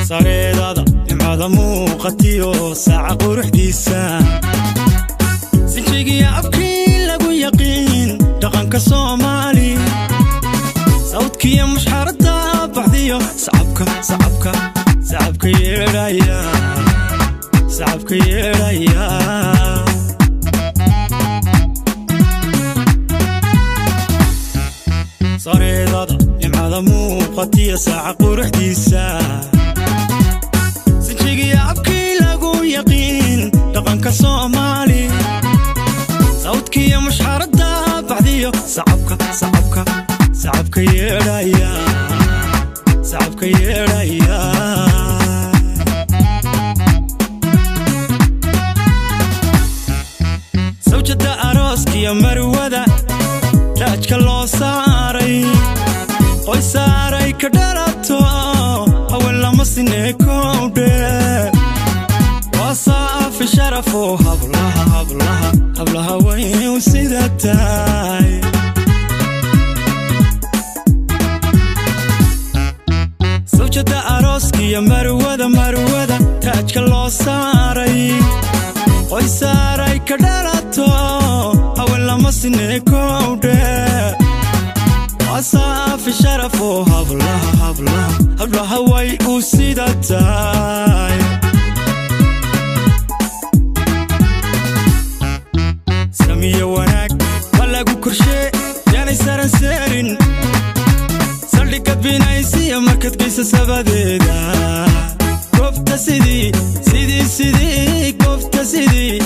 Sareedada nimcada muuqatiyo saaca quruxdiisa, sinjigiya afkii lagu yaqiin dhaqanka Soomaali, sawdkiyo mushxarada baxdiyo sacabka, sacabka, sacabka yeedhaya, sacabka yeedhaya. Sareedada nimcada muuqatiyo saaca quruxdiisa, sinjigiya afkii lagu yaqiin dhaqanka Soomaali, sawdkiyo mushxarada baxdiyo sacabka, sacabka, sacabka yeedhaya, sacabka yeedhaya. Sawjada arooskiyo marwada taajka loo saaray, qoy saaray ka dhalato, haween lama sinee kowdhe, waa saafi sharafo hablaha, hablaha, hablaha way u sida tahay. Sawjada arooskiyo marwada, marwada taajka loo saaray, qoy saaray ka dhalato, haween lama sinee kowdhe, waa saafi sharafo hablaha, hablaha, hablaha way u sida tahay. Samiyo wanaag ma lagu korshee, yaanay saran seerin, saldhigga binaysiya markaad geysa sabadeeda, goobta sidii, sidii, sidii, goobta sidii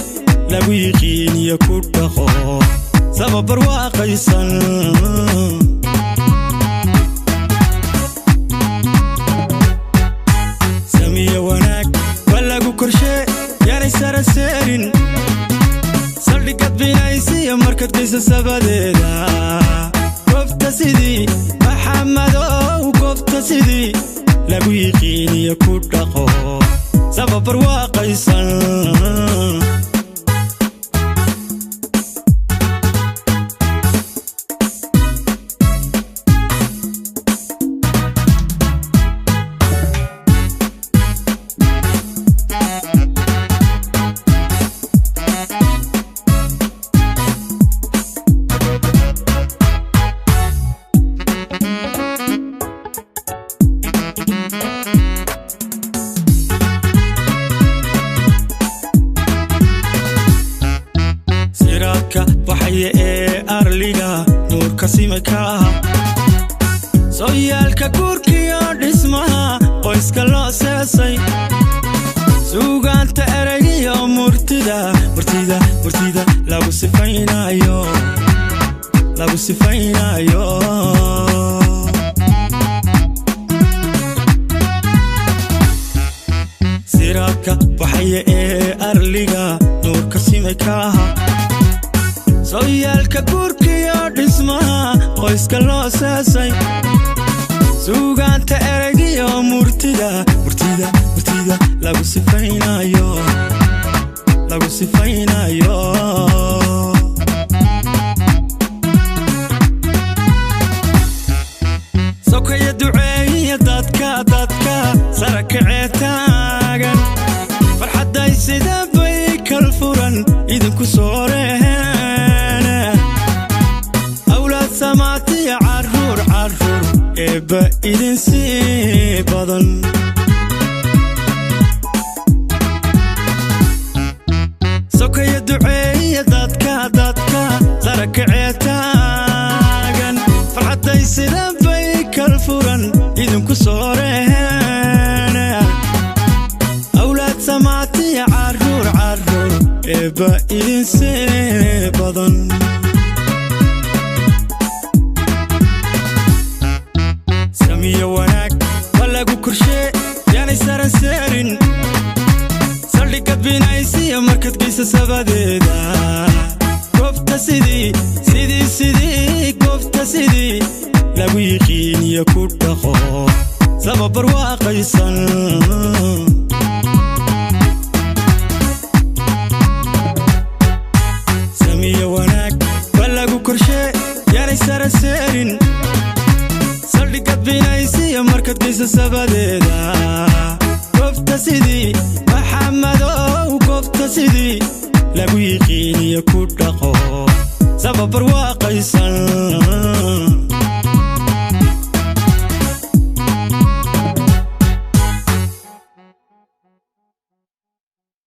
lagu yiqiiniyo ku dhaqo sababar waaqaysan. Samiyo wanaag waa lagu korshee, yaanay saran seerin, saldhigad binaysiya markaad geysa sabadeeda, goobta sidii Maxamadow, goobta sidii lagu yiqiiniyo ku dhaqo sababar waaqaysan. Siraadka baxaya ee arliga nuurka simaka ah, sooyaalka guurkiyo dhismaha qoyska loo seesay, suugaanta eraygiyo murtida, murtida, murtida lagu sifaynayo, lagu sifaynayo. Siraadka baxaya ee arliga nuurka simaka ah, sooyaalka guurkiyo dhismaha qoyska loo seesay, suugaanta eraygiyo murtida, murtida, murtida lagu sifaynayo, lagu sifaynayo. Sokaya duceeyiya dadka, dadka sara kacee taagan, farxadday sida bay kal furan idinku soo reheen, awlaad samaatiya carruur, carruur eebba idin sii badan. Sokaya duceeyiya dadka, dadka sara kacee taagan, farxadday sida bay kal furan idinku soo reheen, awlaad samaatiya carruur, carruur eebba idin sii badan. Samiyo wanaag ma lagu korshee, yaanay saran seerin, saldhigga binaysiya markaad geysa sabadeeda, goobta sidii, sidii, sidii, goobta sidii lagu yiqiiniyo ku dhaqo sababar waaqaysan. Samiyo wanaag ba lagu korshe. Sinaysiya markaad geysa sabadeeda. Goobta sidii Maxamadow, goobta sidii lagu yiqiiniyo ku dhaqo sababar waaqaysan.